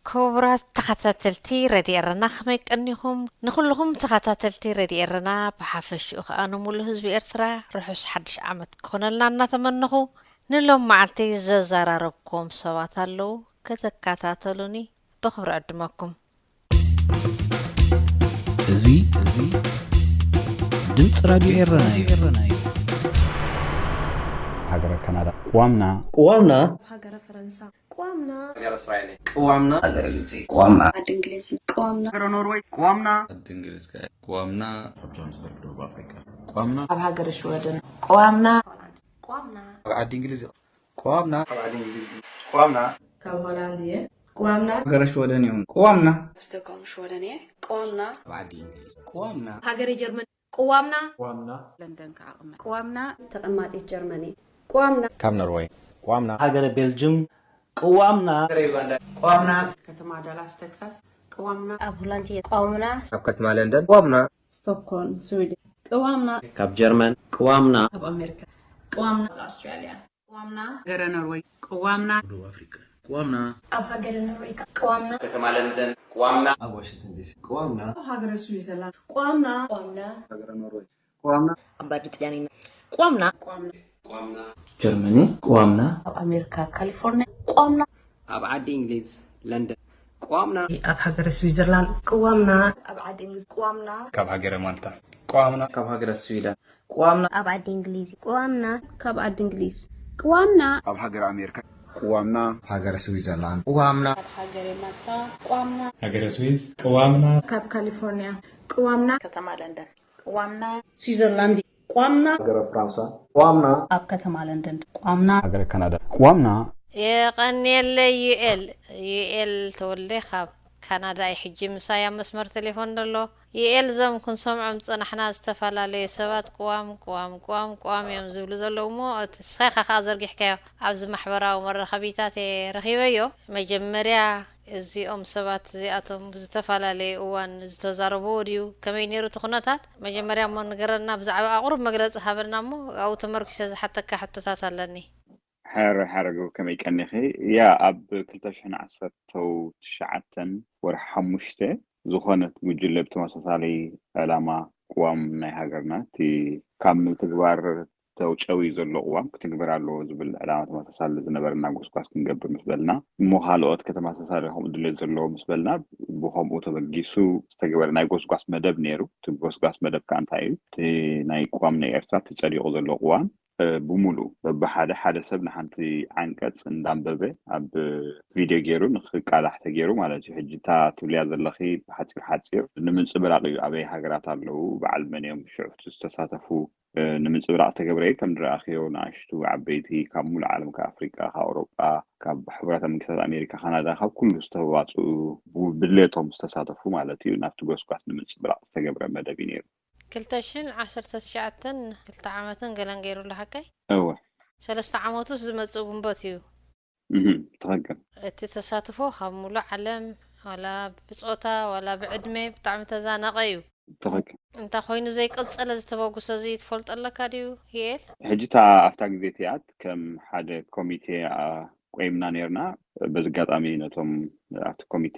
ክቡራት ተኸታተልቲ ረድዮ ኤረና፣ ከመይ ቀኒኹም? ንኹልኹም ተኸታተልቲ ረድዮ ኤረና፣ ብሓፈሽኡ ኸኣ ንሙሉእ ህዝቢ ኤርትራ ርሑስ ሓድሽ ዓመት ክኾነልና እናተመነኹ፣ ንሎም መዓልቲ ዘዘራረብኩም ሰባት ኣለዉ፣ ከተከታተሉኒ ብኽብሪ ዕድመኩም። እዚ፣ እዚ ድምፂ ራድዮ ኤረና እዩ። ሃገረ ካናዳ፣ ቅዋምና። ቅዋምና። ሃገረ ፈረንሳ፣ ቅዋምና። ሃገረ እስራኤል፣ ቅዋምና። ሃገረ ግብፂ፣ ቅዋምና። ዓዲ እንግሊዝ፣ ቅዋምና። ሃገረ ኖርወይ፣ ቅዋምና። ዓዲ እንግሊዝ፣ ቅዋምና። ኣብ ጆሃንስበርግ፣ ደቡብ ኣፍሪቃ፣ ቅዋምና። ኣብ ሃገረ ሽወደን፣ ቅዋምና። ቅዋምና። ኣብ ዓዲ እንግሊዝ፣ ቅዋምና። ኣብ ዓዲ እንግሊዝ፣ ቅዋምና። ካብ ሆላንድ እየ፣ ቅዋምና። ሃገረ ሽወደን እዩ፣ ቅዋምና። ኣብ ስቶክሆልም ሽወደን እየ፣ ቅዋምና። ኣብ ዓዲ እንግሊዝ፣ ቅዋምና። ሃገረ ጀርመን፣ ቅዋምና። ቅዋምና። ለንደን ከዓ ቅመ-፣ ቅዋምና። ተቐማጢት ጀርመን እየ፣ ቅዋምና። ካብ ኖርወይ፣ ቅዋምና። ሃገረ ቤልጅም፣ ቅዋምና። ሃገረ ዩጋንዳ፣ ቅዋምና። ከተማ ዳላስ ቴክሳስ፣ ቅዋምና። ኣብ ሆላንድ እየ፣ ቅዋምና። ኣብ ከተማ ለንደን፣ ቅዋምና። ስቶክሆልም ስዊድን፣ ቅዋምና። ካብ ጀርመን፣ ቅዋምና። ካብ ኣሜሪካ፣ ቅዋምና። ካብ ኣውስትራልያ፣ ቅዋምና። ሃገረ ኖርወይ፣ ቅዋምና። ደቡብ ኣፍሪቃ፣ ቅዋምና። ኣብ ሃገረ ኖርወይ፣ ቅዋምና። ከተማ ለንደን፣ ቅዋምና። ኣብ ዋሽንግተን ዲሲ፣ ቅዋምና። ኣብ ሃገረ ስዊዘርላንድ፣ ቅዋምና። ቅዋምና። ሃገረ ኖርወይ፣ ቅዋምና። ኣብ ብሪጣንያ፣ ቅዋምና። ቅዋምና። ጀርመኒ፣ ቅዋምና። ኣብ ኣሜሪካ ካሊፎርኒያ፣ ቅዋምና። ኣብ ዓዲ እንግሊዝ ለንደን፣ ቅዋምና። ኣብ ሃገረ ስዊዘርላንድ፣ ቅዋምና። ኣብ ዓዲ እንግሊዝ፣ ቅዋምና። ካብ ሃገረ ማልታ፣ ቅዋምና። ካብ ሃገረ ስዊደን፣ ቅዋምና። ኣብ ዓዲ እንግሊዝ፣ ቅዋምና። ካብ ዓዲ እንግሊዝ፣ ቅዋምና። ኣብ ሃገረ ኣሜሪካ፣ ቅዋምና። ሃገረ ስዊዘርላንድ፣ ቅዋምና። ኣብ ሃገረ ማልታ፣ ቅዋምና። ሃገረ ስዊዝ፣ ቅዋምና። ካብ ካሊፎርኒያ፣ ቅዋምና። ከተማ ለንደን፣ ቅዋምና። ስዊዘርላንድ፣ ቅዋምና። ሃገረ ፍራንሳ፣ ቅዋምና። ኣብ ከተማ ለንደን፣ ቅዋምና። ሃገረ ካናዳ፣ ቅዋምና። የቐንየለይ ዩኤል። ዩኤል ተወልደ ካብ ካናዳ እዩ። ሕጂ ምሳይ ኣብ መስመር ቴሌፎን ዘሎ። ዩኤል፣ እዞም ክንሰምዖም ዝጸናሕና ዝተፈላለዩ ሰባት ቅዋም፣ ቅዋም፣ ቅዋም፣ ቅዋም እዮም ዝብሉ ዘለዉ እሞ፣ እቲ ንስኻ ኢኻ ከኣ ዘርጊሕካዮ ኣብዚ ማሕበራዊ መራኸቢታት እየ ረኺበዮ። መጀመርያ እዚኦም ሰባት እዚኣቶም ብዝተፈላለየ እዋን ዝተዛረብዎ ድዩ? ከመይ ነይሩ እቲ ኩነታት? መጀመርያ እሞ ንገረና፣ ብዛዕባ ኣቑሩብ መግለጺ ሃበና እሞ ኣብኡ ተመርኲሰ ዝሓተካ ሕቶታት ኣለኒ። ሕረ ሓረገው፣ ከመይ ቀኒኺ? ያ፣ ኣብ ክልተ ሽሕን ዓሰርተው ትሽዓተን ወርሒ ሓሙሽተ ዝኾነት ጉጅለ ብተመሳሳሊ ዕላማ ቅዋም ናይ ሃገርና እቲ ካብ ምትግባር ተውጨዊ ዘሎ ቅዋም ክትግበር ኣለዎ ዝብል ዕላማ ተመሳሳሊ ዝነበረና ጎስጓስ ክንገብር ምስ በልና፣ እሞ ካልኦት ከተመሳሳሊ ከምኡ ድሌት ዘለዎ ምስ በልና፣ ብኸምኡ ተበጊሱ ዝተገበረ ናይ ጎስጓስ መደብ ነይሩ። እቲ ጎስጓስ መደብ ከዓ እንታይ እዩ? እቲ ናይ ቅዋም ናይ ኤርትራ ተጸዲቑ ዘሎ ቅዋም፣ እ፣ ብምሉኡ በብሓደ ሓደ ሰብ ንሓንቲ ዓንቀጽ እንዳንበበ ኣብ ቪድዮ ገይሩ ንክቃላሕ ተገይሩ ማለት እዩ። ሕጂ እታ ትብልያ ዘለኺ ብሓጺር ሓጺር ንምንጽብራቕ እዩ። ኣበይ ሃገራት ኣለዉ፣ በዓል መን እዮም ሽዑ ዝተሳተፉ፣ እ፣ ንምንጽብራቕ ዝተገብረ እዩ። ከም ዝረኣኽዮ ንኣሽቱ ዓበይቲ ካብ ሙሉእ ዓለም፣ ካብ ኣፍሪቃ፣ ካብ ኣውሮጳ፣ ካብ ሕቡራት መንግስታት ኣሜሪካ፣ ካናዳ፣ ካብ ኩሉ ዝተዋጽኡ ብድሌቶም ዝተሳተፉ ማለት እዩ። ናብቲ ጎስጓስ ንምንጽብራቕ ዝተገብረ መደብ እዩ ነይሩ። ክልተ ሽሕን ዓሰርተ ትሽዓተን ክልተ ዓመትን ገለን ገይሩ ኣሎ ሓቀይ? እወ። ሰለስተ ዓመቱስ ዝመጽእ ጉንበት እዩ። እህ፣ ትኽክል። እቲ ተሳትፎ ካብ ሙሉእ ዓለም፣ ዋላ ብጾታ፣ ዋላ ብዕድመ ብጣዕሚ ተዛነቐ እዩ። ትኽክል። እንተ ኾይኑ ዘይቀጸለ ዝተበጉሰ እዚ ትፈልጦ ኣለካ ድዩ፣ ዩኤል? ሕጂ እታ ኣብታ ግዜ እቲኣት ከም ሓደ ኮሚቴ፣ ኣ፣ ቆይምና ነይርና። በዚ ኣጋጣሚ ነቶም ኣብቲ ኮሚቴ፣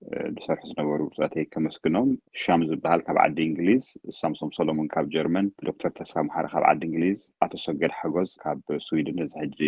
እ፣ ዝሰርሑ ዝነበሩ ብጾተይ ከመስግኖም። ሻም ዝበሃል ካብ ዓዲ እንግሊዝ፣ ሳምሶም ሰሎሞን ካብ ጀርመን፣ ዶክተር ተስፋ መሓሪ ካብ ዓዲ እንግሊዝ፣ ኣቶ ሰገድ ሓጎስ ካብ ስዊድን፣ እዚ ሕጂ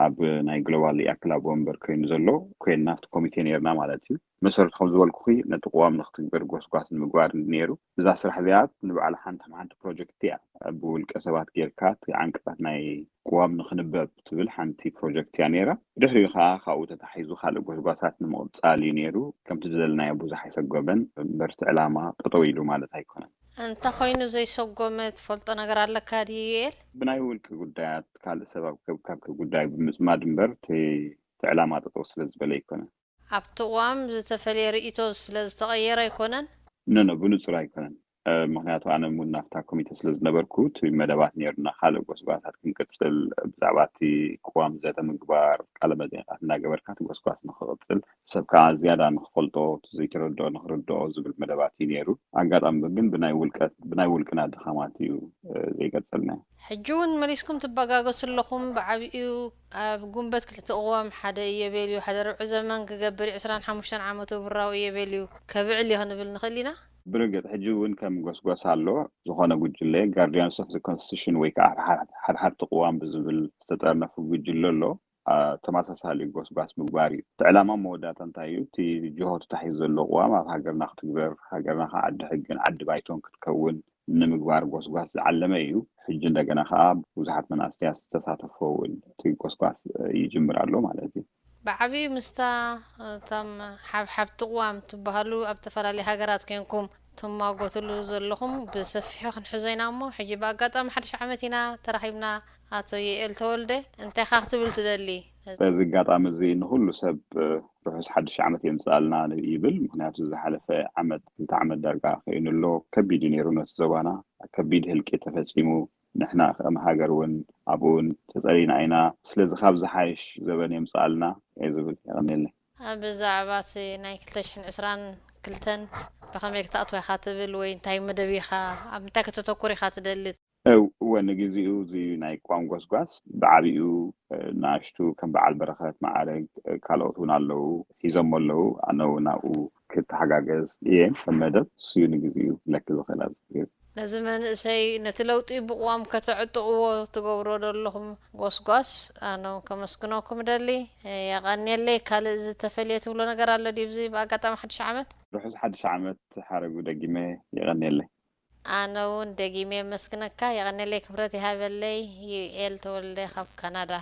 ኣብ ናይ ግሎባል ሪኣክል ኣቦ ወንበር ኮይኑ ዘሎ፣ ኮይንና ኣብቲ ኮሚቴ ነይርና ማለት እዩ። መሰረቱ ከም ዝበልኩኺ ነቲ ቅዋም ንክትግበር ጎስጓስ ንምግባር ነይሩ። እዛ ስራሕ እዚኣ ንባዕላ ሓንቲ ሓንቲ ፕሮጀክት እያ። ብውልቀ ሰባት ጌርካ እቲ ዓንቀጻት ናይ ቅዋም ንክንበብ ትብል ሓንቲ ፕሮጀክት እያ ነይራ። ድሕሪኡ ከዓ ካብኡ ተታሒዙ ካልእ ጎስጓሳት ንምቕጻል እዩ ነይሩ። ከምቲ ዝደለናዮ ብዙሕ ኣይሰጎመን እምበር እቲ ዕላማ ጠጠው ኢሉ ማለት ኣይኮነን። እንተኾይኑ ዘይሰጎመ ትፈልጦ ነገር ኣለካ ድዩ ዩኤል? ብናይ ውልቂ ጉዳያት ካልእ ሰብ ኣብ ከብካብ ጉዳይ ብምጽማድ እምበር እቲ፣ እቲ ዕላማ ጠጠው ስለ ዝበለ ኣይኮነን። ኣብቲ ቅዋም ዝተፈልየ ርእይቶ ስለ ዝተቐየረ ኣይኮነን? ኖ፣ ኖ፣ ብንጹር ኣይኮነን። ምክንያቱ ኣነ እውን ናብታ ኮሚተ ስለ ዝነበርኩ እቲ መደባት ነይሩና። ካልእ ጎስጓሳት ክንቅፅል፣ ብዛዕባ እቲ ቅዋም ዘተ ምግባር፣ ቃለ መጠይቃት እናገበርካ እቲ ጎስጓስ ንክቕፅል፣ ሰብ ከዓ ዝያዳ ንክፈልጦ፣ እቲ ዘይተረድኦ ንክርድኦ ዝብል መደባት እዩ ነይሩ። ኣጋጣሚ ግን ብናይ ውልቀ ብናይ ውልቅና ድኻማት እዩ ዘይቀፀልናዮ። ሕጂ እውን መሊስኩም ትበጋገሱ ኣለኹም። ብዓብኡ ኣብ ጉንበት ክልተ ቅዋም ሓደ እየ በልዩ፣ ሓደ ርብዒ ዘመን ክገብር እዩ፣ ዕስራን ሓሙሽተን ዓመቱ ብራዊ እየ በልዩ፣ ከብዕል እዩ ክንብል ንኽእል ኢና። ብርግፅ ሕጂ እውን ከም ጎስጓስ ኣሎ። ዝኾነ ጉጅለ Guardians of the Constitution ወይ ከዓ ሓድሓድቲ ቅዋም ብዝብል ዝተጠርነፉ ጉጅለ ኣሎ። ተመሳሳሊ ጎስጓስ ምግባር እዩ እቲ ዕላማ። መወዳእታ እንታይ እዩ? እቲ ጅሆ ተታሒዙ ዘሎ ቅዋም ኣብ ሃገርና ክትግበር፣ ሃገርና ከዓ ዓዲ ሕግን ዓዲ ባይቶን ክትከውን ንምግባር ጎስጓስ ዝዓለመ እዩ። ሕጂ እንደገና ከዓ ብዙሓት መናእሰያት ዝተሳተፎ እውን እቲ ጎስጓስ ይጅምር ኣሎ ማለት እዩ። ብዓብዩ ምስታ እቶም ሓብሓብቲ ቅዋም ትበሃሉ ኣብ ዝተፈላለዩ ሃገራት ኮንኩም ትማጎትሉ ዘለኹም ብሰፊሑ ክንሕዞ ኢና። እሞ ሕጂ ብኣጋጣሚ ሓድሽ ዓመት ኢና ተራኺብና። ኣቶ ዩኤል ተወልደ፣ እንታይ ኢኻ ክትብል ትደሊ? በዚ ኣጋጣሚ እዚ ንኹሉ ሰብ ርሑስ ሓድሽ ዓመት የምፅኣልና ይብል። ምክንያቱ ዝሓለፈ ዓመት ክልተ ዓመት ዳርጋ ኮይኑ ኣሎ። ከቢድ እዩ ነይሩ ነቲ ዞባና፣ ከቢድ ህልቂት ተፈፂሙ። ንሕና ከም ሃገር እውን ኣብኡ እውን ተፀሊእና ኢና። ስለዚ ካብ ዝሓይሽ ዘበን የምፅኣልና እየ ዝብል። የቐንየለይ። ብዛዕባ እቲ ናይ ክልተ ሽሕን ዕስራን ክልተን ብኸመይ ክትኣትዋ ኢኻ ትብል ወይ እንታይ መደብ ኢኻ ኣብ ምንታይ ከተተኩር ኢኻ ትደሊ? እወ፣ ንግዜኡ እዚ ናይ ቅዋም ጎስጓስ ብዓቢኡ ንኣሽቱ ከም በዓል በረኸት፣ መዓረግ፣ ካልኦት እውን ኣለዉ፣ ሒዞሞ ኣለዉ። ኣነ እውን ኣብኡ ክተሓጋገዝ እየ ከም መደብ። እሱ እዩ ንግዜኡ ክለኪ ዝኽእል ኣብዚ ግዜ። ነዚ መንእሰይ ነቲ ለውጢ ብቅዋም ከተዕጥቕዎ ትገብሮ ዘለኹም ጎስጓስ ኣነ እውን ከመስግነኩም እደሊ። የቐንየለይ። ካልእ ዝተፈልየ ትብሎ ነገር ኣሎ ድዩ ብዚ ብኣጋጣሚ ሓድሽ ዓመት? ርሑስ ሓድሽ ዓመት ሓረጉ፣ ደጊመ የቐንየለይ። ኣነ እውን ደጊመ የመስግነካ። የቐንየለይ፣ ክብረት ይሃበለይ። ዩኤል ተወልደ ካብ ካናዳ።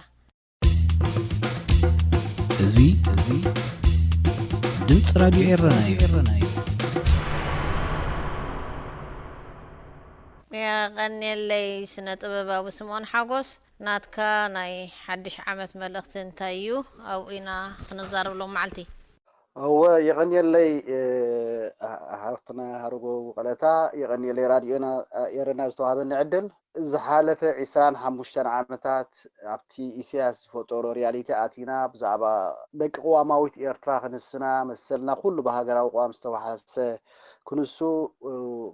እዚ እዚ ድምፂ ራድዮ ኤረና እዩ። የቐንየለይ ስነ ጥበባዊ ስምኦን ሓጎስ። ናትካ ናይ ሓድሽ ዓመት መልእኽቲ እንታይ እዩ? ኣብኡ ኢና ክንዛረብ ሎም መዓልቲ። እወ የቐንየለይ። ሓፍትና ሃረጎ ቀለታ፣ የቐንየለይ ራድዮና ኤረና ዝተዋሃበኒ ዕድል። ዝሓለፈ ዒስራን ሓሙሽተን ዓመታት ኣብቲ ኢሳያስ ዝፈጠሮ ሪያሊቲ ኣቲና ብዛዕባ ደቂ ቅዋማዊት ኤርትራ ክንስና፣ መሰልና ኩሉ ብሃገራዊ ቅዋም ዝተዋሓሰ ክንሱ፣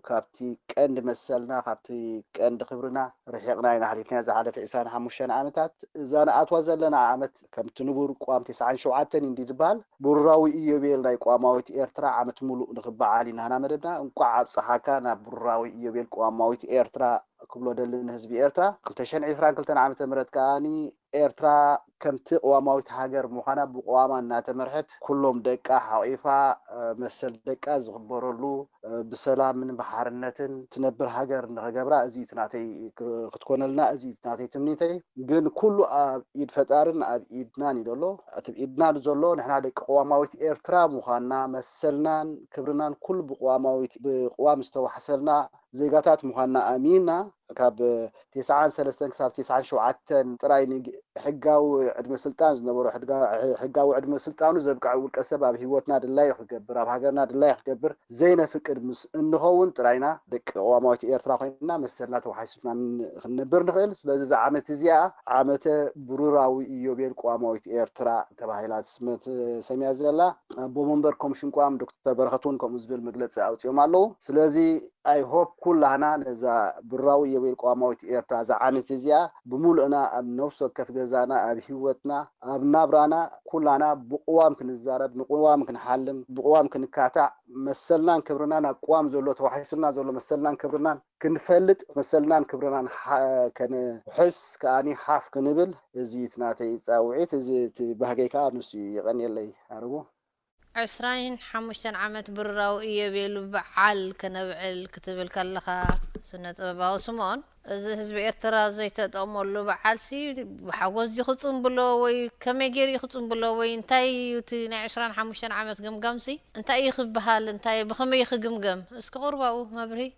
ካብቲ ቀንዲ መሰልና፣ ካብቲ ቀንዲ ክብርና ርሒቕና ኢና ሓሊፍና ዝሓለፈ ዒስራን ሓሙሽተን ዓመታት። እዛ ንኣትዋ ዘለና ዓመት ከምቲ ንቡር ቅዋም ተስዓን ሸውዓተን እንዲ ዝበሃል ብሩራዊ ኢዮቤል ናይ ቅዋማዊት ኤርትራ ዓመት ሙሉእ ንኽበዓል ኢና ናመደብና። እንቋዕ ኣብፀሓካ ናብ ብሩራዊ ኢዮቤል ቅዋማዊት ኤርትራ ክብሎ ደሊ ንህዝቢ ኤርትራ። ክልተ ሽሕን ዕስራን ክልተን ዓመተ ምህረት ከኣኒ ኤርትራ ከምቲ ቅዋማዊት ሃገር ምዃና ብቅዋማ እናተመርሐት ኩሎም ደቃ ሓቂፋ መሰል ደቃ ዝኽበረሉ ብሰላምን ብሓርነትን ትነብር ሃገር ንኽገብራ እዚ እቲ ናተይ ክትኮነልና እዚ እቲ ናተይ ትምኒተይ። ግን ኩሉ ኣብ ኢድ ፈጣርን ኣብ ኢድናን እዩ ዘሎ። እቲ ኢድና ዘሎ ንሕና ደቂ ቅዋማዊት ኤርትራ ምዃንና መሰልናን ክብርናን ኩሉ ብቅዋማዊት ብቅዋም ዝተዋሕሰልና ዜጋታት ምዃንና ኣሚንና ካብ ተስዓን ሰለስተን ክሳብ ተስዓን ሸውዓተን ጥራይ ሕጋዊ ዕድመ ስልጣን ዝነበሮ ሕጋዊ ዕድመ ስልጣኑ ዘብቅዐ ውልቀ ሰብ ኣብ ህይወትና ድላዩ ክገብር ኣብ ሃገርና ድላዩ ክገብር ዘይነፍቅድ ምስ እንኸውን ጥራይና ደቂ ቅዋማዊት ኤርትራ ኮይንና መሰልና ተዋሒሱና ክንነብር ንኽእል። ስለዚ እዛ ዓመት እዚኣ ዓመተ ብሩራዊ ኢዮቤል ቅዋማዊት ኤርትራ ተባሂላ ትስመት ሰሚያ ዘላ ኣቦ መንበር ኮሚሽን ቅዋም ዶክተር በረኸት እውን ከምኡ ዝብል መግለፂ ኣውፅኦም ኣለዉ። ስለዚ I hope ኩላህና ነዛ ብሩራዊ ኢዮቤል ቅዋማዊት ኤርትራ እዛ ዓመት እዚኣ ብምሉእና ኣብ ነፍሲ ወከፍ ገዛና ኣብ ህይወትና ኣብ ናብራና ኩላና ብቅዋም ክንዛረብ ንቅዋም ክንሓልም ብቅዋም ክንካታዕ መሰልናን ክብርናን ኣብ ቅዋም ዘሎ ተዋሒሱና ዘሎ መሰልናን ክብርናን ክንፈልጥ መሰልናን ክብርናን ከንሕስ ከኣኒ ሓፍ ክንብል እዚ እቲ ናተይ ፃውዒት እዚ እቲ ባህገይ ከዓ ንሱ እዩ። የቐንየለይ ኣርጉ። ዕስራን ሓሙሽተን ዓመት ብሩራዊ ኢዮቤሉ በዓል ከነብዕል ክትብል ከለኻ ስነ ጥበባዊ ስምኦን፣ እዚ ህዝቢ ኤርትራ ዘይተጠቕመሉ በዓልሲ ብሓጎስ ድዩ ክጽንብሎ ወይ ከመይ ገይሩ እዩ ክጽንብሎ ወይ እንታይ እዩ እቲ ናይ ዕስራን ሓሙሽተን ዓመት ገምጋምሲ እንታይ እዩ ክበሃል እንታይ ብኸመይ እዩ ክግምገም እስኪ ቁሩብ ኣብኡ መብርሂ።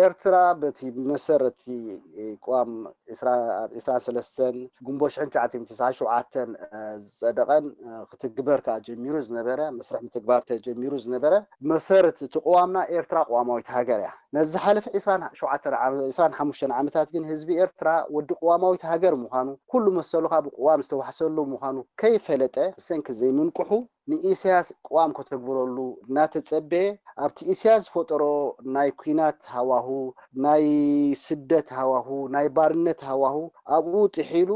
ኤርትራ በቲ መሰረቲ ቅዋም ዕስራን ሰለስተን ግንቦት ሽሕን ትሽዓተ ሚእትን ተስዓን ሸውዓተን ዝጸደቐን ክትግበር ከኣ ጀሚሩ ዝነበረ፣ መስርሕ ምትግባር ተጀሚሩ ዝነበረ፣ ብመሰረት እቲ ቅዋምና ኤርትራ ቅዋማዊት ሃገር እያ። ነዚ ዝሓለፈ ዕስራን ሸውዓተን ዓመ-፣ ዕስራን ሓሙሽተን ዓመታት ግን ህዝቢ ኤርትራ ወዲ ቅዋማዊት ሃገር ምዃኑ፣ ኩሉ መሰሉ ከኣ ብቅዋም ዝተዋሕሰሉ ምዃኑ ከይፈለጠ፣ ብሰንኪ ዘይምንቅሑ ንኢሳያስ ቅዋም ከተግብረሉ እናተጸበየ፣ ኣብቲ ኢሳያስ ዝፈጠሮ ናይ ኲናት ሃዋሁ፣ ናይ ስደት ሃዋሁ፣ ናይ ባርነት ሃዋሁ ኣብኡ ጥሒሉ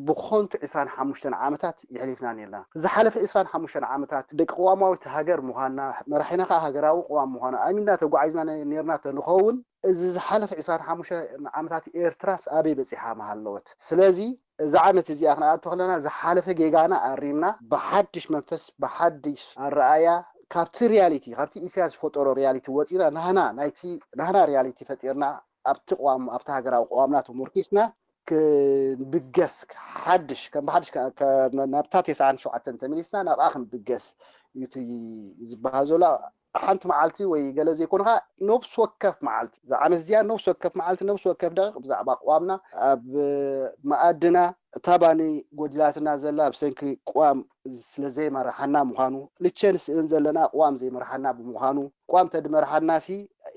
ብኾንቱ ዕስራን ሓሙሽተን ዓመታት የሕሊፍና ነርና። ዝሓለፈ ዕስራን ሓሙሽተን ዓመታት ደቂ ቅዋማዊት ሃገር ምዃንና፣ መራሒና ከኣ ሃገራዊ ቅዋም ምዃኑ ኣሚንና ተጓዒዝና ነ-፣ ነርና ተንኸውን፣ እዚ ዝሓለፈ ዕስራን ሓሙሽተን ዓመታት ኤርትራስ ኣበይ በጺሓ ምሃለወት? ስለዚ እዛ ዓመት እዚኣ ክንኣቱ ከለና ዝሓለፈ ጌጋና ኣሪምና ብሓድሽ መንፈስ ብሓድሽ ኣረኣያ ካብቲ ሪያሊቲ ካብቲ ኢሳያስ ዝፈጠሮ ሪያሊቲ ወፂና ናህና ናይቲ ናህና ሪያሊቲ ፈጢርና ኣብቲ ቅዋም ኣብቲ ሃገራዊ ቅዋምና ተሞርኪስና ክንብገስ ሓድሽ ከም ብሓድሽ ከ- ከ- ናብታ ተስዓን ሸውዓተን ተመሊስና ናብኣ ክንብገስ እዩ እቲ ዝበሃል ዘሎ ሓንቲ መዓልቲ ወይ ገለ ዘይኮነ ከዓ ነብሲ ወከፍ መዓልቲ እዛ ዓመት እዚኣ ነብሲ ወከፍ መዓልቲ ነብሲ ወከፍ ደቂቕ ብዛዕባ ቅዋምና ኣብ መኣድና እታ ባኒ ጎዲላትና ዘላ ብሰንኪ ቅዋም ስለ ዘይመርሓና ምዃኑ ልቸ ንስእን ዘለና ቅዋም ዘይመርሓና ብምዃኑ ቅዋም ተድመርሓናሲ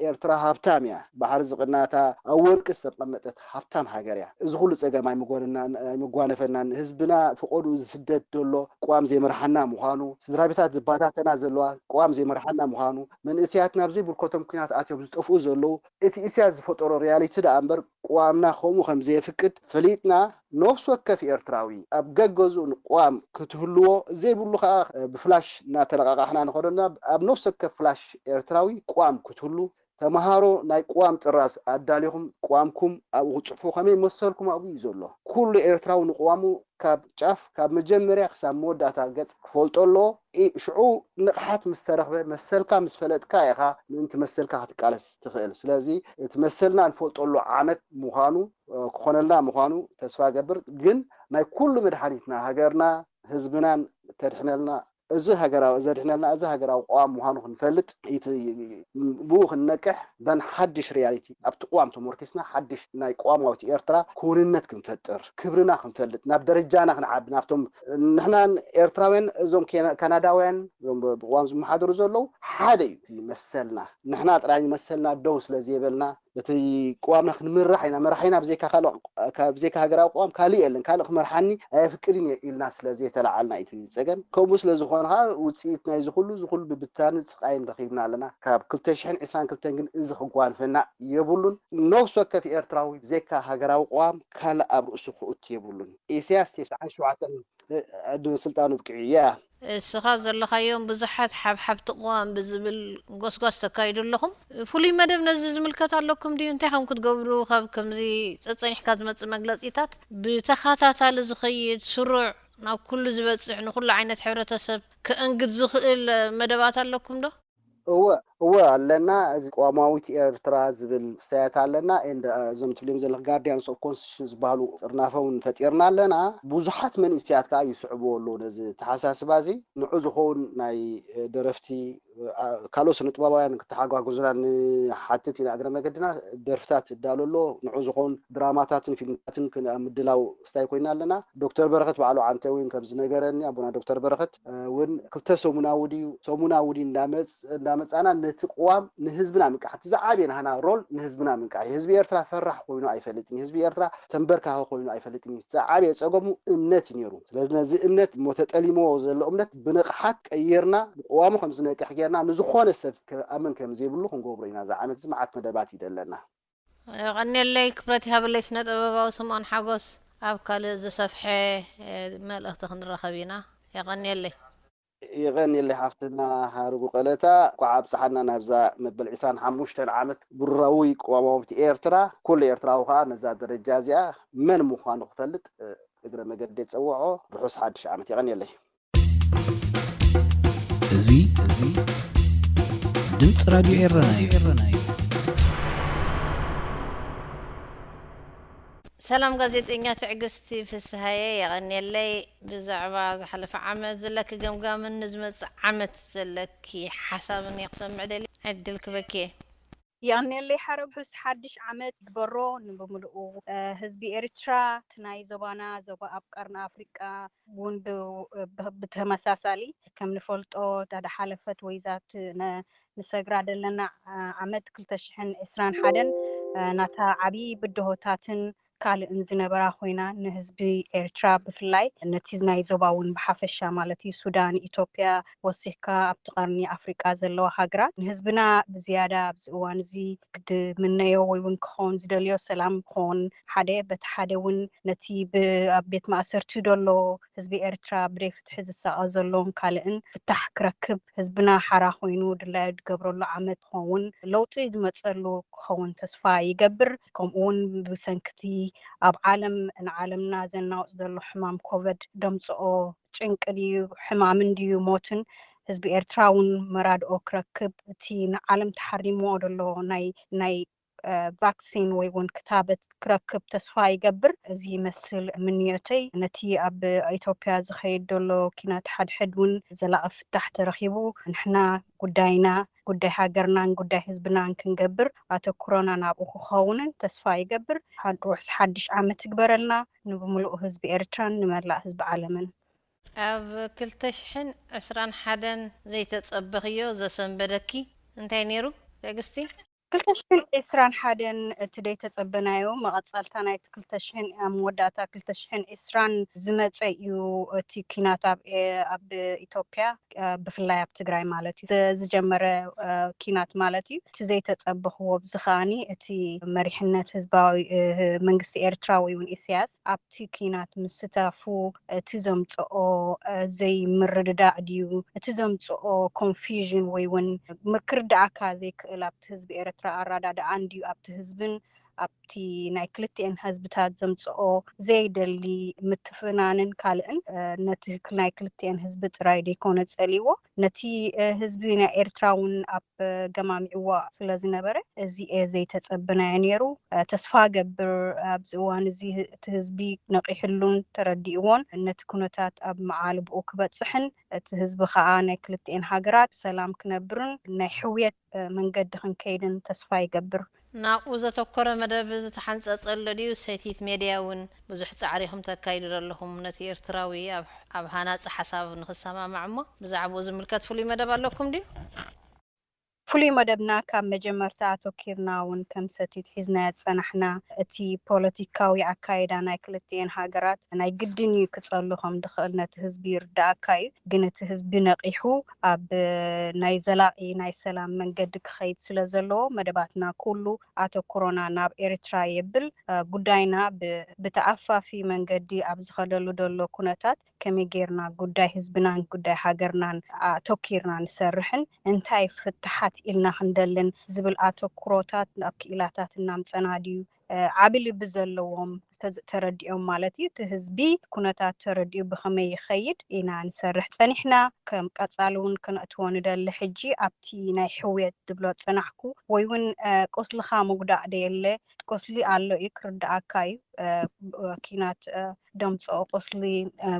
ኤርትራ ሃብታም እያ። ባሕሪ ዝቕናታ ኣብ ወርቂ ዝተቐመጠት ሃብታም ሃገር እያ። እዚ ኩሉ ጸገም ኣይምጎነናን ኣይምጓነፈናን። ህዝብና ፍቐዱ ዝስደድ ዘሎ ቅዋም ዘይመርሓና ምዃኑ፣ ስድራ ቤታት ዝባታተና ዘለዋ ቅዋም ዘይመርሓና ምዃኑ፣ መንእሰያትና ኣብ ዘይብርከቶም ኲናት ኣትዮም ዝጠፍኡ ዘለዉ እቲ ኢሳያስ ዝፈጠሮ ሪያሊቲ ደኣ እምበር ቅዋምና ከምኡ ከም ዘየፍቅድ ፈሊጥና ነፍሲ ወከፍ ኤርትራዊ ኣብ ገገዝኡ ንቅዋም ክትህልዎ ዘይብሉ ከኣ ብፍላሽ እናተለቃቃሕና ንኸደና ኣብ ነፍሲ ወከፍ ፍላሽ ኤርትራዊ ቅዋም ክትህሉ ተምሃሮ ናይ ቅዋም ጥራዝ ኣዳሊኹም ቅዋምኩም ኣብኡ ክትጽሕፉ ከመይ መሰልኩም ኣብኡ እዩ ዘሎ። ኩሉ ኤርትራዊ ንቅዋሙ ካብ ጫፍ ካብ መጀመርያ ክሳብ መወዳእታ ገጽ ክፈልጦ ኣለዎ። ኢ- ሽዑ ንቕሓት ምስ ተረኽበ መሰልካ ምስ ፈለጥካ ኢኻ ምእንቲ መሰልካ ክትቃለስ ትኽእል። ስለዚ እቲ መሰልና ንፈልጠሉ ዓመት ምዃኑ ክኾነልና ምዃኑ ተስፋ ገብር። ግን ናይ ኩሉ መድሓኒትና ሃገርና ህዝብናን ተድሕነልና እዚ ሃገራዊ ዘድሕነልና እዚ ሃገራዊ ቅዋም ምዃኑ ክንፈልጥ ብኡ ክንነቅሕ ን ሓድሽ ሪያሊቲ ኣብቲ ቅዋም ተሞርኪስና ሓድሽ ናይ ቅዋማዊት ኤርትራ ክውንነት ክንፈጥር ክብርና ክንፈልጥ ናብ ደረጃና ክንዓቢ ናብቶም ንሕናን ኤርትራውያን እዞም ካናዳውያን እዞም ብቅዋም ዝመሓደሩ ዘለዉ ሓደ እዩ መሰልና ንሕና ጥራይ መሰልና ደው ስለ ዘየበልና በቲ ቅዋምና ክንምራሕ ኢና መራሒና ብዘይካ ካልእ ብዘይካ ሃገራዊ ቅዋም ካልእ የለን ካልእ ክመርሓኒ ኣየፍቅድን እየ ኢልና ስለ ዘይተላዓልና እዩ እቲ ፀገም ከምኡ ስለ ዝኾነ ከዓ ውፅኢት ናይዚ ኩሉ እዚ ኩሉ ብብታንን ስቃይን ረኺብና ኣለና ካብ ክልተ ሽሕን ዕስራን ክልተን ግን እዚ ክጓንፈና የብሉን ነብሲ ወከፍ ኤርትራዊ ብዘይካ ሃገራዊ ቅዋም ካልእ ኣብ ርእሱ ክእቱ የብሉን ኢሳያስ ተስዓን ሸውዓተን ዕድመ ስልጣኑ ብቅዒ እያ። እስኻ ዘለኻዮም ብዙሓት ሓብሓብቲ ቅዋም ብዝብል ጎስጓስ ተካይዱ ኣለኹም። ፍሉይ መደብ ነዚ ዝምልከት ኣለኩም ድዩ? እንታይ ከም ክትገብሩ ካብ ከምዚ ጸጸኒሕካ ዝመጽእ መግለጺታት ብተኸታታሊ ዝኸይድ ስሩዕ ናብ ኩሉ ዝበጽሕ ንኹሉ ዓይነት ሕብረተሰብ ከእንግድ ዝኽእል መደባት ኣለኩም ዶ? እወ እወ ኣለና። እዚ ቅዋማዊት ኤርትራ ዝብል ክስታያት ኣለና። And እዞም ትብልዮም ዘለኽ ጋርዲያንስ ኦፍ ኮንስቲቱሽን ዝበሃሉ ጥርናፈ እውን ፈጢርና ኣለና። ብዙሓት መንእሰያት ከዓ ይስዕብዎ ኣለዉ ነዚ ተሓሳስባ እዚ። ንዑ ዝኸውን ናይ ደረፍቲ ካልኦት ስነ ጥበባውያን ክተሓጓጉዙና ንሓትት ኢና። እግረ መገድና ደርፍታት ይዳሎ ኣሎ። ንዑ ዝኸውን ድራማታትን ፊልምታትን ምድላው ክስታይ ኮይና ኣለና። ዶክተር በረኸት ባዕሉ ዓንተ እውን ከም ዝነገረኒ ኣቦና ዶክተር በረኸት እውን ክልተ ሰሙናዊ ድዩ ሰሙናዊ ድዩ እንዳመፃና ነቲ ቅዋም ንህዝብና ምንቃሕ እቲ ዝዓበየ ናህና ሮል ንህዝብና ምንቃሕ እዩ ህዝቢ ኤርትራ ፈራሕ ኮይኑ ኣይፈልጥን ህዝቢ ኤርትራ ተንበርካኸ ኮይኑ ኣይፈልጥን እዩ ዝዓበየ ፀገሙ እምነት እዩ ነይሩ ስለዚ ነዚ እምነት እሞ ተጠሊምዎ ዘሎ እምነት ብንቕሓት ቀይርና ብቅዋሙ ከም ዝነቅሕ ጌርና ንዝኾነ ሰብ ክኣምን ከም ዘይብሉ ክንገብሮ ኢና እዚ ዓመት እዚ መዓት መደባት እዩ ዘለና የቐንየለይ ክብረት ይሃበለይ ስነ ጥበባዊ ስምኦን ሓጎስ ኣብ ካልእ ዝሰፍሐ መልእኽቲ ክንራኸብ ኢና የቐንየለይ የቐንየለይ ሓፍትና ሓርጉ ቀለታ እንኳዕ ኣብፀሓና ናብዛ መበል ዕስራን ሓሙሽተን ዓመት ብሩራዊ ቅዋማዊት ኤርትራ ኩሉ ኤርትራዊ ከዓ ነዛ ደረጃ እዚኣ መን ምዃኑ ክፈልጥ እግረ መገዲ የፀውዖ ርሑስ ሓድሽ ዓመት የቐንየለይ እዚ እዚ ድምፂ ራድዮ ኤረና እዩ። ሰላም ጋዜጠኛ ትዕግስቲ ፍስሃየ የቐንየለይ። ብዛዕባ ዝሓለፈ ዓመት ዘለኪ ገምጋምን ንዝመፅእ ዓመት ዘለኪ ሓሳብን እየ ክሰምዕ ደልየ። ዕድል ክበኪ እየ። ያኔለይ ሓረጉስ ሓድሽ ዓመት ግበሮ። ንብምልኡ ህዝቢ ኤርትራ፣ እቲ ናይ ዞባና ዞባ ኣብ ቀርኒ ኣፍሪቃ እውን ብተመሳሳሊ ከም ንፈልጦ፣ እታ ዝሓለፈት ወይዛት ንሰግራ ዘለና ዓመት ክልተ ሽሕን ዕስራን ሓደን ናታ ዓብዪ ብድሆታትን ካልእን ዝነበራ ኮይና፣ ንህዝቢ ኤርትራ ብፍላይ፣ ነቲ ናይ ዞባ እውን ብሓፈሻ ማለት እዩ፣ ሱዳን፣ ኢትዮጵያ ወሲኽካ ኣብቲ ቀርኒ ኣፍሪቃ ዘለዋ ሃገራት፣ ንህዝብና ብዝያዳ ኣብዚ እዋን እዚ ክምነዮ ወይ እውን ክኸውን ዝደልዮ ሰላም ክኸውን ሓደ፣ በቲ ሓደ እውን ነቲ ኣብ ቤት ማእሰርቲ ዘሎ ህዝቢ ኤርትራ ብደይ ፍትሒ ዝሳቐ ዘሎን ካልእን ፍታሕ ክረክብ፣ ህዝብና ሓራ ኮይኑ ድላዩ ዝገብረሉ ዓመት ክኸውን፣ ለውጢ ዝመፀሉ ክኸውን ተስፋ ይገብር። ከምኡ እውን ብሰንክቲ ኣብ ዓለም ንዓለምና ዘናውፅ ዘሎ ሕማም ኮቨድ ደምፅኦ ጭንቂ ድዩ ሕማምን ድዩ ሞትን ህዝቢ ኤርትራ እውን መራድኦ ክረክብ፣ እቲ ንዓለም ተሓሪምዎ ዘሎ ናይ ናይ ቫክሲን ወይ እውን ክታበት ክረክብ ተስፋ ይገብር። እዚ ይመስል ምንዮተይ። ነቲ ኣብ ኢትዮጵያ ዝኸይድ ዘሎ ኪናት ሓድሕድ እውን ዘላቒ ፍታሕ ተረኺቡ፣ ንሕና ጉዳይና፣ ጉዳይ ሃገርናን ጉዳይ ህዝብናን ክንገብር ኣተኩሮና ናብኡ ክኸውንን ተስፋ ይገብር። ውሕስ ሓድሽ ዓመት ይግበረልና ንብምሉእ ህዝቢ ኤርትራን ንመላእ ህዝቢ ዓለምን። ኣብ ክልተ ሽሕን ዕስራን ሓደን ዘይተጸበኽዮ ዘሰንበደኪ እንታይ ነይሩ ትዕግስቲ? ክልተ ሽሕን ዕስራን ሓደን እቲ ደይተጸበናዮ መቐጸልታ ናይቲ ክልተ ሽሕን ኣብ መወዳእታ ክልተ ሽሕን ዕስራን ዝመጸ እዩ። እቲ ኪናት ኣብ ኣብ ኢትዮጵያ ብፍላይ ኣብ ትግራይ ማለት እዩ ዝጀመረ ኪናት ማለት እዩ። እቲ ዘይተጸበኽዎ ብዚ ከኣኒ እቲ መሪሕነት ህዝባዊ መንግስቲ ኤርትራ ወይ እውን ኢሳያስ ኣብቲ ኪናት ምስታፉ እቲ ዘምጽኦ ዘይምርድዳእ ድዩ እቲ ዘምጽኦ ኮንፊዥን ወይ እውን ምክርዳኣካ ዘይክእል ኣብቲ ህዝቢ ኤርትራ ኣራዳድኣን ድዩ ኣብቲ ህዝብን ኣብቲ ናይ ክልቲኤን ህዝብታት ዘምጽኦ ዘይደሊ ምትፍናንን ካልእን ነቲ ናይ ክልቲኤን ህዝቢ ጥራይ ደይኮነ ጸሊዎ ነቲ ህዝቢ ናይ ኤርትራ እውን ኣብ ገማሚዕዎ ስለ ዝነበረ እዚ ዘይተጸበናዮ ነይሩ። ተስፋ ገብር ኣብዚ እዋን እዚ እቲ ህዝቢ ነቒሕሉን ተረዲእዎን ነቲ ኩነታት ኣብ መዓልብኡ ክበጽሕን እቲ ህዝቢ ከኣ ናይ ክልቲኤን ሃገራት ብሰላም ክነብርን ናይ ሕውየት መንገዲ ክንከይድን ተስፋ ይገብር። ናብኡ ዘተኮረ መደብ ዝተሓንጸጸ ኣሎ ድዩ? ሰቲት ሜድያ እውን ብዙሕ ጻዕሪ ኢኹም ተካይዱ ዘለኹም ነቲ ኤርትራዊ ኣብ ሃናጺ ሓሳብ ንኽሰማማዕ እሞ ብዛዕባኡ ዝምልከት ፍሉይ መደብ ኣለኩም ድዩ? ፍሉይ መደብና ካብ መጀመርታ ኣተኪርና እውን ከም ሰቲት ሒዝናዮ ዝጸናሕና እቲ ፖለቲካዊ ኣካይዳ ናይ ክልቲኤን ሃገራት ናይ ግድን እዩ ክጸሉ ከም ዝኽእል ነቲ ህዝቢ ይርድኣካ እዩ። ግን እቲ ህዝቢ ነቒሑ ኣብ ናይ ዘላቒ ናይ ሰላም መንገዲ ክኸይድ ስለ ዘለዎ መደባትና ኩሉ ኣተኩሮና ናብ ኤርትራ የብል። ጉዳይና ብተኣፋፊ መንገዲ ኣብ ዝኸደሉ ዘሎ ኩነታት ከመይ ጌርና ጉዳይ ህዝብናን ጉዳይ ሃገርናን ኣተኪርና ንሰርሕን እንታይ ፍትሓት ኢልና ክንደልን ዝብል ኣተኩሮታት ኣብ ክኢላታት እናምፀና ድዩ ዓቢ ልቢ ዘለዎም ተረዲኦም ማለት እዩ። እቲ ህዝቢ ኩነታት ተረዲኡ ብኸመይ ይኸይድ ኢና ንሰርሕ ፀኒሕና። ከም ቀፃሊ እውን ክነእትዎ ንደሊ ሕጂ ኣብቲ ናይ ሕውየት ድብሎ ፅናሕኩ ወይ እውን ቁስልኻ ምጉዳእ ደየለ ቁስሊ ኣሎ እዩ ክርድኣካ እዩ። ኪናት ደምፅኦ ቁስሊ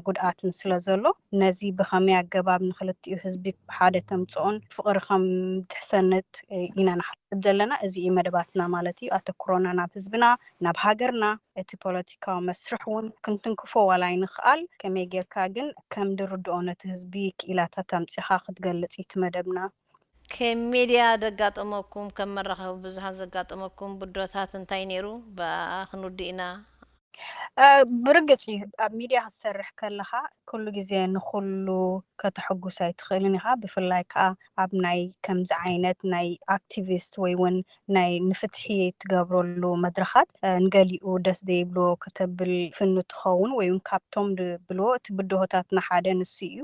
ጉድኣትን ስለ ዘሎ ነዚ ብኸመይ ኣገባብ ንክልቲኡ ህዝቢ ሓደ ተምፅኦን ፍቕሪ ከም ትሕሰነት ኢና ንሓስብ ዘለና። እዚ እዩ መደባትና ማለት እዩ። ኣተኩሮና ናብ ህዝብና ናብ ሃገርና እቲ ፖለቲካዊ መስርሕ እውን ክንትንክፎ ዋላ ይንኽኣል ከመይ ጌርካ ግን ከም ድርድኦ ነቲ ህዝቢ ክኢላታት ኣምፂኻ ክትገልፅ እዩ እቲ መደብና። ከም ሜድያ ደጋጠመኩም ከም መራኸቢ ብዙሃን ዘጋጠመኩም ብድሆታት እንታይ ነይሩ? ብኣኣ ክንውድእ ኢና። ብርግጽ እዩ ኣብ ሚድያ ክትሰርሕ ከለኻ ኩሉ ግዜ ንኹሉ ከተሐጉስ ኣይትኽእልን ኢኻ። ብፍላይ ከኣ ኣብ ናይ ከምዚ ዓይነት ናይ ኣክቲቪስት ወይ እውን ናይ ንፍትሒ ትገብረሉ መድረኻት ንገሊኡ ደስ ዘይብሎ ከተብል ፍኑ ትኸውን ወይ እውን ካብቶም ድብልዎ እቲ ብድሆታትና ሓደ ንሱ እዩ።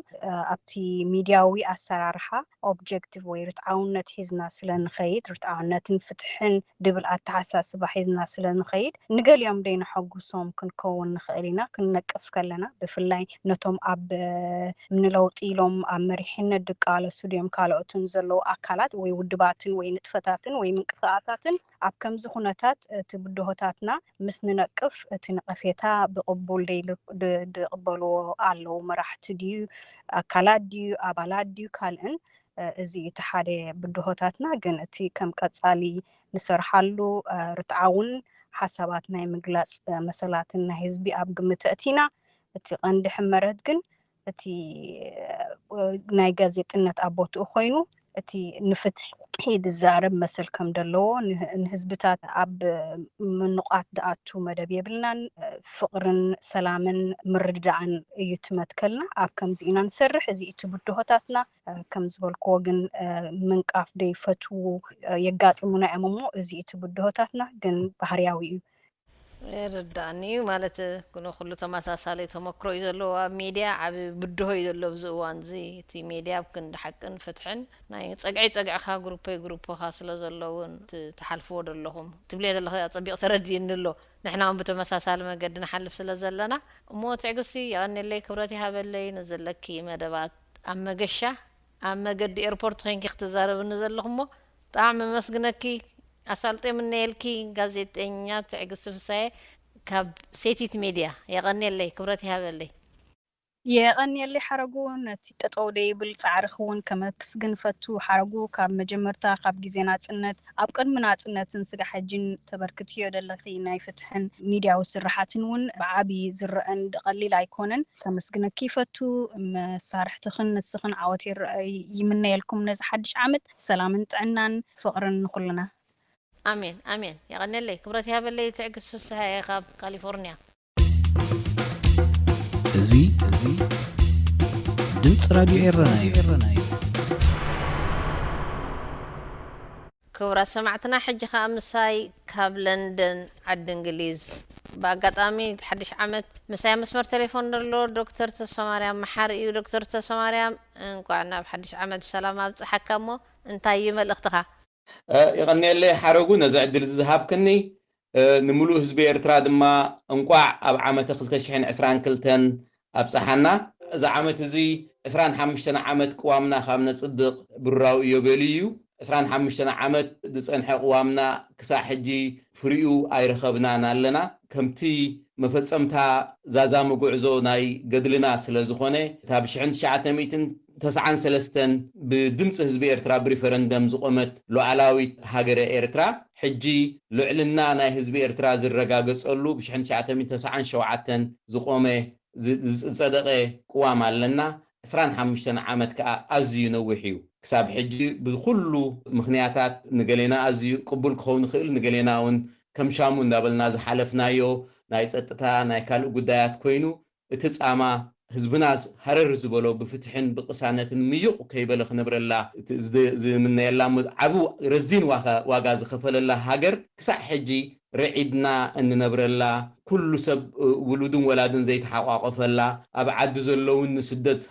ኣብቲ ሚድያዊ ኣሰራርሓ ኦብጀክቲቭ ወይ ርትዓውነት ሒዝና ስለ ንኸይድ ርትዓውነትን ፍትሕን ድብል ኣተሓሳስባ ሒዝና ስለ ንኸይድ ንገሊኦም ደይነሐጉሶም ክንከውን ንኽእል ኢና። ክንነቅፍ ከለና ብፍላይ ነቶም ኣብ ንለውጢ ኢሎም ኣብ መሪሕነት ድቃለሱ ድዮም ካልኦትን ዘለዉ ኣካላት ወይ ውድባትን ወይ ንጥፈታትን ወይ ምንቅስቃሳትን ኣብ ከምዚ ኩነታት እቲ ብድሆታትና ምስ ንነቅፍ እቲ ነቀፌታ ብቅቡል ደይቅበልዎ ኣለዉ መራሕቲ ድዩ ኣካላት ድዩ ኣባላት ድዩ ካልእን እዚ እቲ ሓደ ብድሆታትና። ግን እቲ ከም ቀጻሊ ንሰርሓሉ ርትዓውን ሓሳባት ናይ ምግላጽ መሰላትን ናይ ህዝቢ ኣብ ግምት ኣእቲና፣ እቲ ቀንዲ ሕመረት ግን እቲ ናይ ጋዜጥነት ኣብ ቦትኡ ኮይኑ፣ እቲ ንፍትሒ ዝዛረብ መሰል ከም ዘለዎ፣ ንህዝብታት ኣብ ምንቋት ዝኣቱ መደብ የብልናን። ፍቕርን ሰላምን ምርድዳእን እዩ እቲ መትከልና። ኣብ ከምዚ ኢና ንሰርሕ። እዚ እቲ ብድሆታትና። ከም ዝበልክዎ ግን ምንቃፍ ደይፈትዉ የጋጥሙና እዮም እሞ፣ እዚ እቲ ብድሆታትና ግን ባህርያዊ እዩ። ይርዳእኒ እዩ ማለት፣ ኩሉ ተመሳሳሊ ተመክሮ እዩ ዘለዎ ኣብ ሜድያ። ዓብ ብድሆ እዩ ዘሎ ኣብዚ እዋን እዚ። እቲ ሜድያ ኣብ ክንዲ ሓቅን ፍትሕን ናይ ጸግዒ ጸግዕኻ፣ ግሩፐይ ግሩፕኻ ስለ ዘለውን፣ ትሓልፍዎ ዘለኹም ትብልዮ ዘለኺ ኣጸቢቕ ተረድእኒ ኣሎ። ንሕና እውን ብተመሳሳሊ መገዲ ንሓልፍ ስለ ዘለና። እሞ ትዕግስቲ፣ የቐንየለይ፣ ክብረት ይሃበለይ ንዘለኪ መደባት። ኣብ መገሻ ኣብ መገዲ ኤርፖርት ኮይንኪ ክትዛረብኒ ዘለኹ እሞ፣ ብጣዕሚ መመስግነኪ። ኣሳልጦ የምነየልኪ። ጋዜጠኛ ትዕግስቲ ፍሳየ ካብ ሴቲት ሜድያ። የቐንየለይ፣ ክብረት ይሃበለይ። የቐንየለይ ሓረጉ። ነቲ ጠጠው ደይብል ጻዕርኺ እውን ከመስግን ፈቱ። ሓረጉ፣ ካብ መጀመርታ፣ ካብ ግዜ ናጽነት፣ ኣብ ቅድሚ ናጽነትን ስጋ ሕጂን ተበርክትዮ ዘለኺ ናይ ፍትሕን ሚድያዊ ስርሓትን እውን ብዓቢ ዝረአን ቀሊል ኣይኮነን። ከመስግነኪ ይፈቱ። መሳርሕትኽን ንስኽን ዓወት ይረ- ይምነየልኩም ነዚ ሓድሽ ዓመት። ሰላምን ጥዕናን ፍቕርን ንኹልና። ኣሜን ኣሜን። የቐንየለይ፣ ክብረት ይሃበለይ። ትዕግስቲ ፍስሃየ ካብ ካሊፎርኒያ። እዚ እዚ ድምፂ ራድዮ ኤረና እዩ። ክቡራት ሰማዕትና፣ ሕጂ ኸኣ ምሳይ ካብ ለንደን ዓዲ እንግሊዝ። ብኣጋጣሚ ሓድሽ ዓመት ምሳይ ኣብ መስመር ቴሌፎን ዘሎ ዶክተር ተስፋማርያም መሓሪ እዩ። ዶክተር ተስፋማርያም፣ እንቋዕ ናብ ሓድሽ ዓመት ብሰላም ኣብጽሓካ። እሞ እንታይ እዩ መልእኽትኻ? የቐንየለይ ሓረጉ፣ ነዚ ዕድል እዚ ዝሃብክኒ። ንምሉእ ህዝቢ ኤርትራ ድማ እንቋዕ ኣብ ዓመተ ክልተ ሽሕን ዕስራን ክልተን ኣብጽሓና። እዚ ዓመት እዚ ዕስራን ሓሙሽተን ዓመት ቅዋምና ካብ ነጽድቕ ብሩራዊ ኢዮቤልዩ እዩ። ዕስራን ሓሙሽተን ዓመት ዝጸንሐ ቅዋምና ክሳዕ ሕጂ ፍሪኡ ኣይረኸብናን ኣለና። ከምቲ መፈጸምታ ዛዛሚ ጉዕዞ ናይ ገድልና ስለ ዝኾነ፣ እታ ብሽሕን ትሽዓተ ሚእትን ተስዓን ሰለስተን ብድምፂ ህዝቢ ኤርትራ ብሪፈረንደም ዝቆመት ሉዓላዊት ሃገረ ኤርትራ፣ ሕጂ ልዕልና ናይ ህዝቢ ኤርትራ ዝረጋገፀሉ ብሽሕን ትሽዓተ ሚእትን ተስዓን ሸውዓተን ዝቆመ ዝ- ዝፀደቐ ቅዋም ኣለና። ዕስራን ሓሙሽተን ዓመት ከዓ ኣዝዩ ነዊሕ እዩ። ክሳብ ሕጂ ብኩሉ ምኽንያታት ንገሌና ኣዝዩ ቅቡል ክኸውን ይኽእል፣ ንገሌና እውን ከም ሻሙ እንዳበልና ዝሓለፍናዮ ናይ ፀጥታ ናይ ካልእ ጉዳያት ኮይኑ እቲ ጻማ ህዝብና ሃረር ዝበሎ ብፍትሕን ብቅሳነትን ምዩቕ ከይበለ ክነብረላ ዝምነየላ ዓብ ረዚን ዋጋ ዝኸፈለላ ሃገር ክሳዕ ሕጂ ርዒድና እንነብረላ ኩሉ ሰብ ውሉድን ወላድን ዘይተሓቋቆፈላ ኣብ ዓዲ ዘለውን ንስደት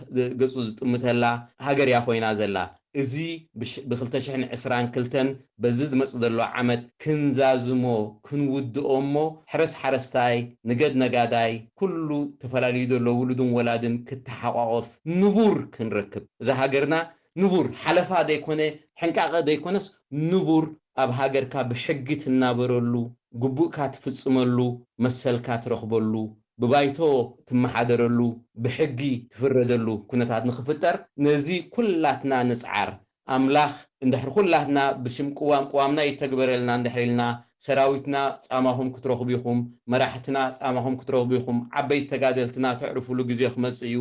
ገጹ ዝጥምተላ ሃገር እያ ኮይና ዘላ። እዚ ብ ክልተ ሽሕን ዕስራን ክልተን በዚ ዝመጽእ ዘሎ ዓመት ክንዛዝሞ ክንውድኦ እሞ ሕረስ ሓረስታይ ንገድ ነጋዳይ ኩሉ ተፈላልዩ ዘሎ ውሉድን ወላድን ክተሓቋቆፍ ንቡር ክንረክብ እዛ ሃገርና ንቡር ሓለፋ ዘይኮነ ሕንቃቐ ዘይኮነስ ንቡር ኣብ ሃገርካ ብሕጊ ትናበረሉ ግቡእካ ትፍጽመሉ መሰልካ ትረኽበሉ ብባይቶ ትመሓደረሉ ብሕጊ ትፍረደሉ ኩነታት ንኽፍጠር ነዚ ኩላትና ንጽዓር። ኣምላኽ እንድሕር ኩላትና ብሽም ቅዋም ቅዋምና ይተግበረልና እንድሕር ኢልና ሰራዊትና ጻማኹም ክትረኽቡ ኢኹም፣ መራሕትና ጻማኹም ክትረኽቡ ኢኹም፣ ዓበይቲ ተጋደልትና ተዕርፉሉ ግዜ ክመጽእ እዩ።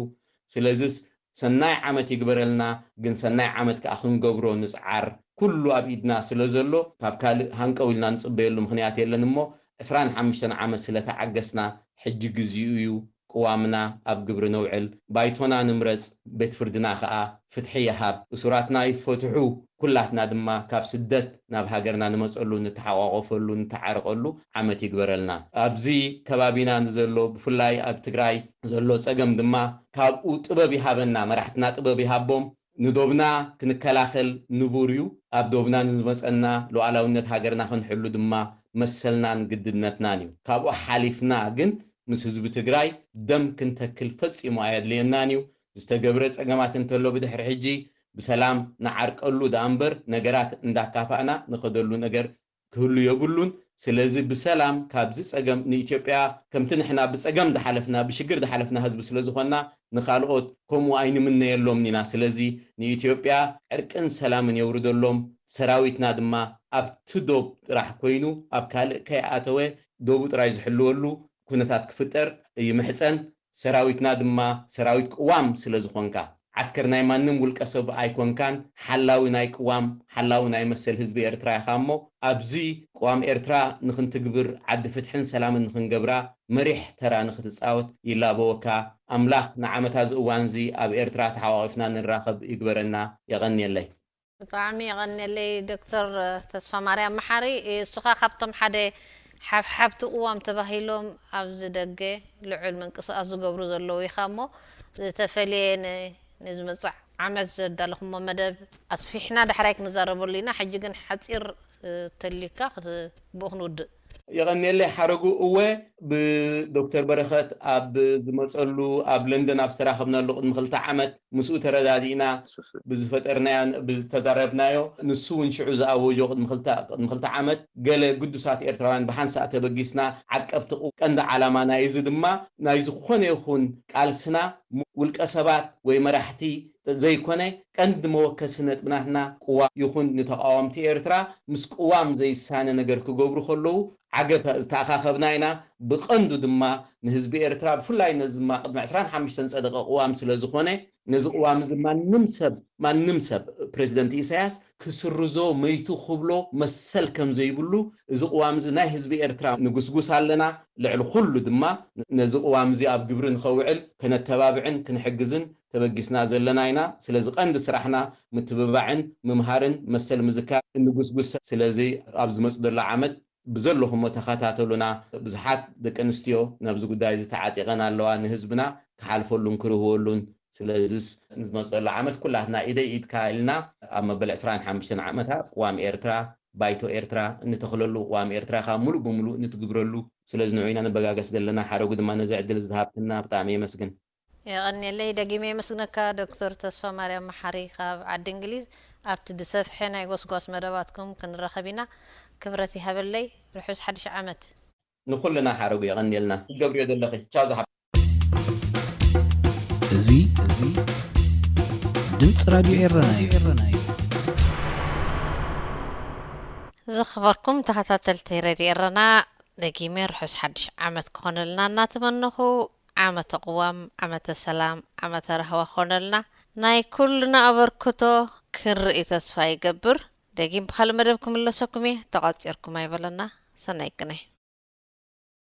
ስለዝስ ሰናይ ዓመት ይግበረልና፣ ግን ሰናይ ዓመት ከኣ ክንገብሮ ንጽዓር። ኩሉ ኣብ ኢድና ስለ ዘሎ ካብ ካልእ ሃንቀው ኢልና ንጽበየሉ ምኽንያት የለን እሞ ዕስራን ሓሙሽተን ዓመት ስለ ተዓገስና ሕጂ ግዚኡ እዩ። ቅዋምና ኣብ ግብሪ ነውዕል፣ ባይቶና ንምረጽ፣ ቤት ፍርድና ከኣ ፍትሒ ይሃብ፣ እሱራትና ይፈትሑ፣ ኩላትና ድማ ካብ ስደት ናብ ሃገርና ንመጸሉ፣ ንተሓቋቆፈሉ፣ ንተዓረቀሉ ዓመት ይግበረልና። ኣብዚ ከባቢና ንዘሎ ብፍላይ ኣብ ትግራይ ዘሎ ጸገም ድማ ካብኡ ጥበብ ይሃበና፣ መራሕትና ጥበብ ይሃቦም፣ ንዶብና ክንከላኸል ንቡር እዩ። ኣብ ዶብና ንዝመጸና ሉዓላውነት ሃገርና ክንሕሉ ድማ መሰልናን ግድነትናን እዩ። ካብኡ ሓሊፍና ግን ምስ ህዝቢ ትግራይ ደም ክንተክል ፈጺሙ ኣየድልየናን እዩ። ዝተገብረ ጸገማት እንተሎ ብድሕሪ ሕጂ ብሰላም ንዓርቀሉ ደኣ እምበር ነገራት እንዳካፋእና ንኸደሉ ነገር ክህሉ የብሉን። ስለዚ ብሰላም ካብዚ ጸገም ንኢትዮጵያ፣ ከምቲ ንሕና ብጸገም ዝሓለፍና፣ ብሽግር ዝሓለፍና ህዝቢ ስለ ዝኾንና፣ ንኻልኦት ከምኡ ኣይንምነየሎምን ኢና። ስለዚ ንኢትዮጵያ ዕርቅን ሰላምን የውርደሎም። ሰራዊትና ድማ ኣብቲ ዶብ ጥራሕ ኮይኑ ኣብ ካልእ ከይኣተወ ዶቡ ጥራይ ዝሕልወሉ ኩነታት ክፍጠር ይምሕጸን። ሰራዊትና ድማ ሰራዊት ቅዋም ስለ ዝኾንካ፣ ዓስከር ናይ ማንም ውልቀ ሰብ ኣይኮንካን። ሓላዊ ናይ ቅዋም፣ ሓላዊ ናይ መሰል ህዝቢ ኤርትራ ኢኻ እሞ፣ ኣብዚ ቅዋም ኤርትራ ንኽንትግብር፣ ዓዲ ፍትሕን ሰላምን ንኽንገብራ መሪሕ ተራ ንኽትጻወት ይላበወካ። ኣምላኽ ንዓመት እዚ እዋን እዚ ኣብ ኤርትራ ተሓቋቒፍና ንራኸብ ይግበረና። የቐንየለይ። ብጣዕሚ የቐንየለይ ዶክተር ተስፋ ማርያም መሓሪ። እስኻ ካብቶም ሓደ ሓብሓብቲ ቅዋም ተባሂሎም ኣብዚ ደገ ልዑል ምንቅስቃስ ዝገብሩ ዘለዉ ኢኻ እሞ፣ ዝተፈለየ ን-፣ ንዝመጽእ ዓመት ዘዳለኹሞ መደብ ኣስፊሕና ዳሕራይ ክንዛረበሉ ኢና። ሕጂ ግን ሓጺር፣ እ፣ ተሊካ ክት-፣ ብኡ ክንውድእ። የቐንየለይ ሓረጉ። እወ፣ ብዶክተር በረኸት ኣብ ዝመጸሉ፣ ኣብ ለንደን ኣብ ዝተራኸብናሉ ቅድሚ ክልተ ዓመት ምስኡ ተረዳዲእና ብዝፈጠርናዮ፣ ብዝተዛረብናዮ፣ ንሱ እውን ሽዑ ዝኣወጆ ቅድሚ ክልተ፣ ቅድሚ ክልተ ዓመት፣ ገለ ግዱሳት ኤርትራውያን ብሓንሳእ ተበጊስና ዓቀብቲ ቁ-፣ ቀንዲ ዓላማ ናይዚ ድማ ናይ ዝኾነ ይኹን ቃልስና ም-፣ ውልቀ ሰባት ወይ መራሕቲ ዘይኮነ፣ ቀንዲ መወከሲ ነጥቢ ናትና ቅዋም ይኹን ንተቃወምቲ ኤርትራ ምስ ቅዋም ዘይሳነ ነገር ክገብሩ ከለዉ ዓገብ ዝተኣኻኸብና ኢና። ብቐንዱ ድማ ንህዝቢ ኤርትራ፣ ብፍላይ ነዚ ድማ ቅድሚ ዕስራን ሓሙሽተን ጸደቐ ቅዋም ስለ ዝኾነ፣ ነዚ ቅዋም እዚ ማንም ሰብ፣ ማንም ሰብ፣ ፕሬዚደንት ኢሳያስ ክስርዞ፣ መይቱ ክብሎ መሰል ከም ዘይብሉ፣ እዚ ቅዋም እዚ ናይ ህዝቢ ኤርትራ ንጉስጉስ ኣለና። ልዕሊ ኩሉ ድማ ነዚ ቅዋም እዚ ኣብ ግብሪ ንኸውዕል ከነተባብዕን ክንሕግዝን ተበጊስና ዘለና ኢና። ስለዚ ቀንዲ ስራሕና ምትብባዕን ምምሃርን መሰል ምዝካር እንጉስጉስ። ስለዚ ኣብ ዝመጽእ ዘሎ ዓመት ብዘለኹሞ ተኸታተሉና። ብዙሓት ደቂ ኣንስትዮ ናብዚ ጉዳይ እዚ ተዓጢቐን ኣለዋ፣ ንህዝብና ክሓልፈሉን ክርህወሉን። ስለዚስ ንዝመጽእ ዘሎ ዓመት ኩላትና ኢደይ ኢድካ ኢልና ኣብ መበል ዕስራን ሓሙሽተን ዓመታ ቅዋም ኤርትራ፣ ባይቶ ኤርትራ እንተኽለሉ፣ ቅዋም ኤርትራ ካብ ሙሉእ ብምሉእ እንትግብረሉ። ስለዚ ንዑ ኢና ንበጋገስ ዘለና። ሓረጉ ድማ ነዚ ዕድል ዝሃብክና ብጣዕሚ የመስግን። የቐንየለይ፣ ደጊመ የመስግነካ ዶክተር ተስፋ ማርያም መሓሪ ካብ ዓዲ እንግሊዝ። ኣብቲ ዝሰፍሐ ናይ ጎስጓስ መደባትኩም ክንራኸብ ኢና። ክብረት ይሃበለይ። ርሑስ ሓድሽ ዓመት። ንኹልና ሓረጉ የቐንየልና። ትገብርዮ ዘለኺ። ቻው ዝሓ-። እዚ፣ እዚ ድምፂ ራድዮ ኤረና እዩ። ዝኸበርኩም ተኸታተልቲ ሬድዮ ኤረና፣ ደጊመ ርሑስ ሓድሽ ዓመት ክኾነልና እናተመነኹ፣ ዓመተ ቅዋም፣ ዓመተ ሰላም፣ ዓመተ ራህዋ ክኾነልና ናይ ኩልና ኣበርክቶ ክንርኢ ተስፋ ይገብር። ደጊም ብኻልእ መደብ ክምለሰኩም እየ። ተቋጺርኩም ኣይበለና። ሰናይ ቅነ።